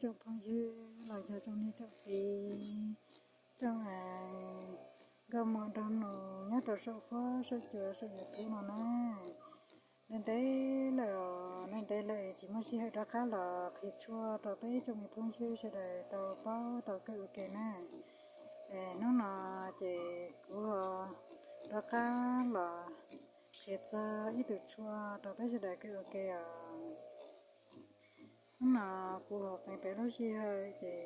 Tsoom phooj ywg los yog tsoom niam tsoom txiv, tsoom nkauj muam nraug nus nyob rau saum fuab saum cua saum YouTube no na. Ntev ntev lawm, ntev ntev lawm tsis muaj sij hawm rov qab los qhia tshuaj rau peb tsoom me phooj ywg sawv daws tau paub tau kawm ua ke na. Hnub no ces kuv ho rov qab los qhia txog ib tug tshuaj rau peb sawv daws kawm ua ke os. Hnub no kuv ho qee peb lub sij hawm ces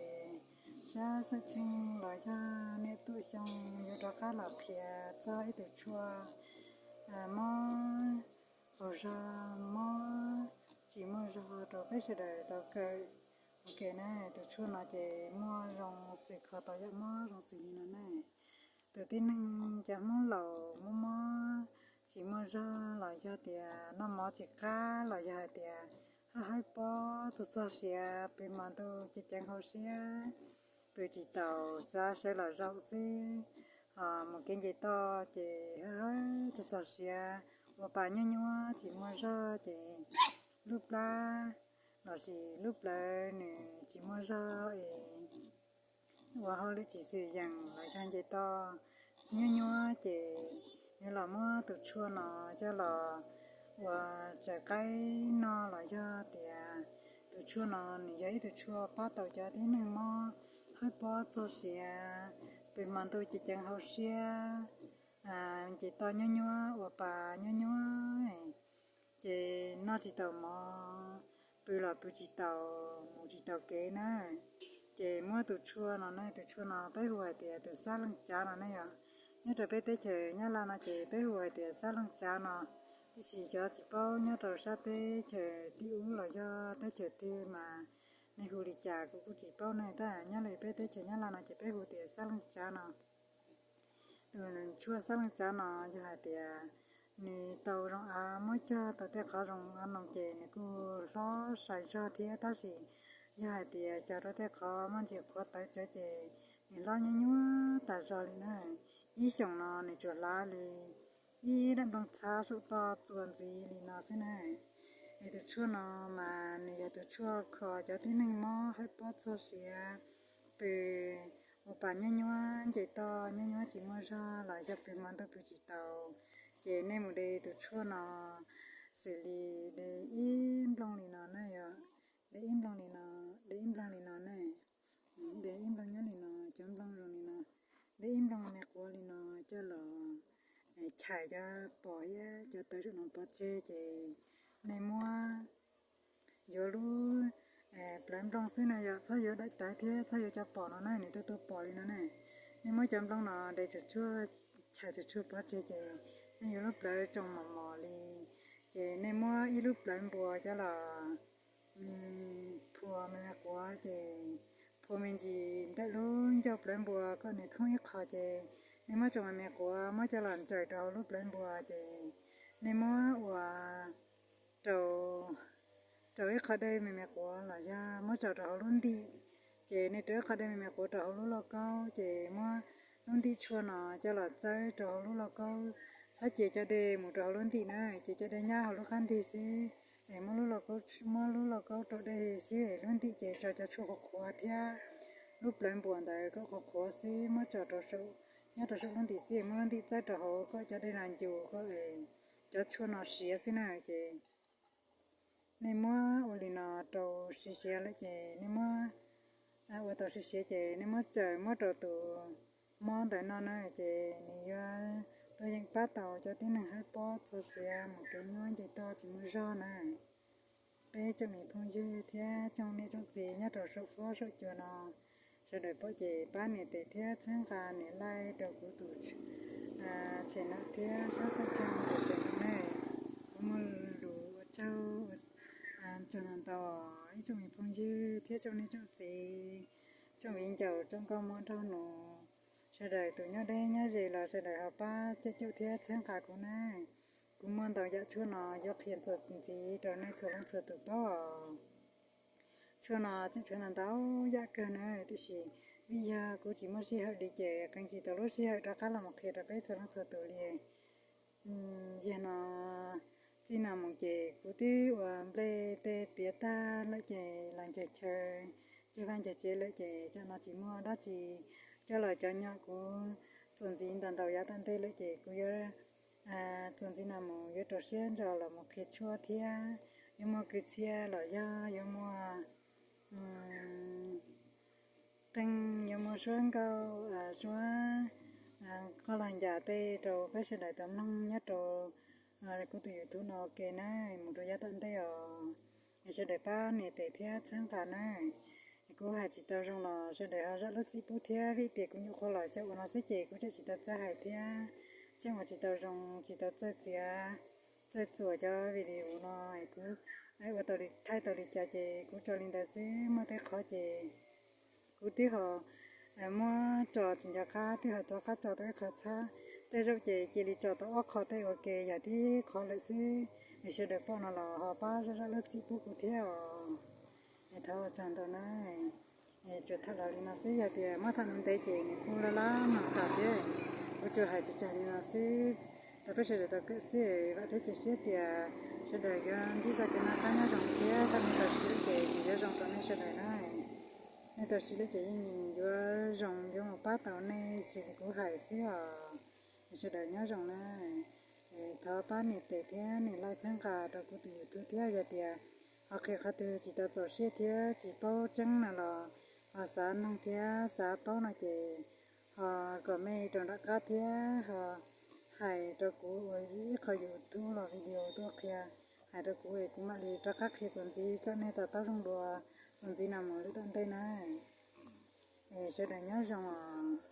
sab Xaj Tsheej los yog niam Tuam Xyoo yuav rov qab los qhia txog ib tug tshuaj mob qaug zog, mob tsis muaj zog rau peb sawv daws tau kawm ua ke na. Tus tshuaj no ces muaj zoo xws kho tau yam mob zoo xws li no na. Tus tib neeg cov Hmoob laus mob mob tsis muaj zog los yog tias noj mov tsis qab los yog hais tias hawb hawb pob txog txog siav pw hmo ntuj ceev ceev hauv siab, pw tsis taus, xav sawv los zaum xwb, mus kev nce toj ces hawb hawb txog txog siav, ua pa nyuab nyuab tsis muaj zog ces lub plab lossis lub plawv nws tsis muaj zog es ua hauj lwm tsis xwm yees los yog nce toj nyuab nyuab ces yuav los muab tus tshuaj no coj los ua tsaws qaib noj los yog tias tus tshuaj no nws yog ib tug tshuaj pab tau cov tib neeg mob hawb pob txog siav, pw hmo ntuj ceev ceev hauv siab, nce toj nyuab nyuab ua pa nyuab nyuab, ces noj tsis tau mov, pw los pw tsis tau, mus tsis tau kev na. Ces muab tus tshuaj no ne, tus tshuaj no peb hu hais tias tus xab leej tsav no ne yom. Nyob rau peb teb chaws Nyab Laj no ces peb hu hais tias xab leej tsav no, tiam sis xyov tsis paub nyob rau sab teb chaws twg los yog teb chaws twg mas nej hu li cas kuv kuj tsis paub ne, tab nyob li peb teb chaws Nyab Laj no ces peb hu tias xab leej tsav no. Tus tshuaj xab leej tsav no yog hais tias nws tau zoo av muab cog tau tej qhov zoo av no ces nws kuj hlob sai zog thiab, tab sis yog hais tias cog rau tej qhov muaj ntsis qhuav tawv tsawv ces nws hlob nyuab nyuab tas zog li na. Ib xyoos no nws tsuas hlav li ib daim nplooj txhab saum toj txuas ntxiv li no xwb na. Es tus tshuaj no mas nws yog tus tshuaj kho cov tib neeg mob hawb pob txog siav, pw ua pa nyuab nyuab, nce toj nyuab nyuab tsis muaj zog los yog pw hmo ntuj pw tsis tau, ces nej mus de tus tshuaj no xws li de ib nplooj li no na yom, de ib nplooj li no, de ib nplooj li no ne, de ib nplooj nyob li no, cov nplooj zoo li no, de ib nplooj me quav li no coj los chais cov pos thiab cov tawv saum no pov tseg ces nej muab yuav lub plawv nplooj xwb na yom, txhob yuav daim tawv thiab txhob yuav cov pos no na, nws tuaj tuaj pos li no ne. Nej muab cov nplooj no de tus tshuaj, chais tus tshuaj pov tseg ces nej yuav lub plawv tsoo mos mos li, ces nej muab ib lub plawv npua coj los phua me me quav ces phua me ntsis ntawm lub ncauj plawv npua kom nws khoob ib qho ces nej muab tsoom me me quav muab coj los ntsaws rau hauv lub plawv npua ces nej muab ua rau, rau ib qho dej me me quav los yog muab tso rau hauv lub ntim, ces nej rau ib qho dej me me quav rau hauv lub lauj kaub ces muab lub ntim tshuaj no coj los txawb rau hauv lub lauj kaub, txhob cia cov dej mus rau hauv lub ntim na, ces cov dej nyab hauv lub qab ntig xwb, es muab lub lauj kaub, muab lub lauj kaub rau dej xwb, lub ntim ces tso cov tshuaj qhuav qhuav thiab lub plawv npua ntawd kom qhuav qhuav xwb, muab tso rau saum, nyob rau saum lub ntim xwb, muab lub ntim txawb rau hauv kom cov dej no ncus kom cov tshuaj no siav xwb na. Ces nej muab ua li no rau siav siav lawm ces nej muab ua tau siav siav ces nej muab tsaws muab rau tus mob ntawd noj na, ces nws yuav tuaj yeem pab tau cov tib neeg hawb pob txog siav mus kev nyuab nce toj tsis muaj zog na. Peb tsoom me phooj ywg thiab tsoom niam tsoom txiv nyob rau saum fuab saum cua no, sawv daws pom ces pab nias tes thiab txhawb nqa nias like rau kuv tus channel thiab sab txaj tsa tus channel ne. Kuv muaj lus ua tsaug ntau ntau os ib tsoom me phooj ywg thiab tsoom niam tsoom txiv, tsoom viv ncaus tsoom nkauj muam nraug nus, sawv daws tus nyob deb nyob ze los sawv daws ho pab caum caum thiab txhawb nqa kuv na. Kuv muaj ntau yam tshuaj no yuav qhia txuas ntxiv rau nej txhua leej txhua tus paub os. Tshuaj no tseem tshuav ntau ntau yam kawg na, tiam sis vim yog kuv tsis muaj sij hawm li ces qee tsis tau lub sij hawm rov qab los mus qhia rau peb txhua leej txhua tus li. Yog no, txij no mus ces kuv twb ua nplej tej tiav tag lawm ces los ncaws chaw Ces vaj ncaig tsev lawm ces tsam no tsis muaj dab tsi coj los cov nyom kuv txuas ntxiv ntau ntau yav tom ntej lawm ces kuv yuav txuas ntxiv no mus yuav rau siab ntso los mus qhia tshuaj thiab yuav muaj kwv txhiaj los yog yuav muaj qeej, yuav muaj suab nkauj, suab qoj los ncas tej rau peb sawv daws tau mloog nyob rau kuv tus YouTube no ua ke na, mus rau yav tom ntej os. Es sawv daws pab nias tes thiab txhawb nqa na. Kuv hais tsis tau zoo los sawv daws ho zam lub txim pub thiab, vim tias kuv nyuam qhuav los xyaum ua no xwb ces kuv tseem tsis tau txawj hais thiab, tseem ua tsis tau zoo, tsis tau txawj txiav txawj txuas cov video no, kuv ua tau li thaij tau li cas ces kuv tso li ntawd xwb. Muaj tej qhov ces kuv twb ho muab tso tsis nco qab, twb ho rov qab tso tau ib qho txhab. Tej zaum ces cia li tso tau ob qho tej ua ke yog tib qho lawm xwb. Es sawv daws pom no los ho pab zam lub txim pub kuv thiab os. Es thov ua tsaug ntau na. Tsuas tham los li no xwb, yog tias muab tham ntev ces nws kuj laj laj mloog tas thiab. Kuv tsuas hais tsawg tsawg li no xwb rau peb sawv daws tau kawm xwb. Vam thiab cia siab tias sawv daws yuav ntsib txoj kev noj qab nyob zoo thiab tau nej tau siv lub ces nws yuav zoo rau nej sawv daws na. Nej tau siv lub ces yeej yuav zoo, yuav mus pab tau nej xws li kuv hais xwb os. Sawv daws nyob zoo na. Thov pab nias tes thiab nias like txhawb nqa rau kuv tus YouTube thiab, yog tias ho qhia qhov twg tsis tau txaus siab thiab tsis paub tseeb no los ho xav noog thiab xav paub no ces ho comment rau nram qab thiab ho hais rau kuv ua ib qho YouTube los video tuaj qhia, hais rau kuv es kuv mam li rov qab qhia txuas ntxiv kom nej to taub zoo dua txuas ntxiv no mus lwm tom ntej na. Sawv daws nyob zoo os.